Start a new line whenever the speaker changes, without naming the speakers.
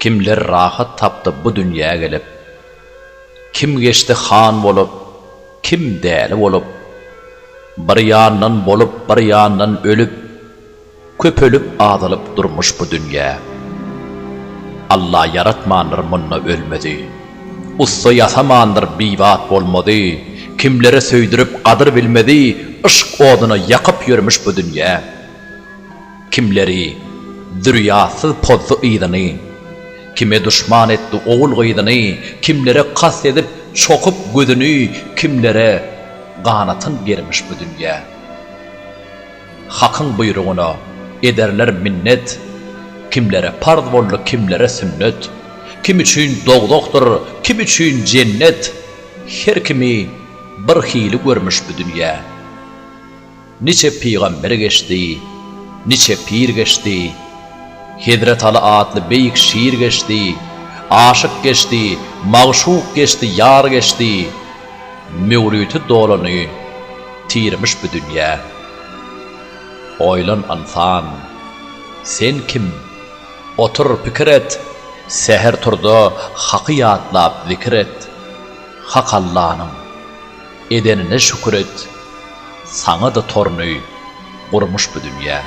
Kimler rahat tapdy bu dünýä gelip. Kim geçdi han bolup, kim däli bolup. Bir ýandan bolup, bir ýandan ölüp. Köpelip azalyp durmuş bu dünýä. Alla ýaratmandyr munda ölmezi. Ussa ýasamandyr bibat bolmazy. Kimlere söýdürip gadyr bilmezi yşk oduna ýakyp ýörmüş bu dünýä. Kimleri zürýatsyz pozdy yzyny. Kime duşman etdi ogul-gyzyny, kimlere kast edip çokup gözüni, kimlere ganatyn germiş bu dünýä. Hakyň buýrugyna ederler minnet, Kimlere parz boldy, kimlere sünnet. Kim üçin dowzahdyr, kim üçin jennet, Her kimi bir hili görmüş bu dünýä. Niçe pygamber geçdi, niçe pir geçdi, Hezret Aly atly beýik şir geçdi, Aşyk geçdi, magşuk geçdi, ýar geçdi, Möwriti dolany tirmiş bu dünýä. Oýlan ynsan, sen kim? Otur, pikir et, Säher turda Haky ýatlap zikir et. Hak Allanyň edenine şükür et, Saňa-da toruny gurmuş bu dünýä.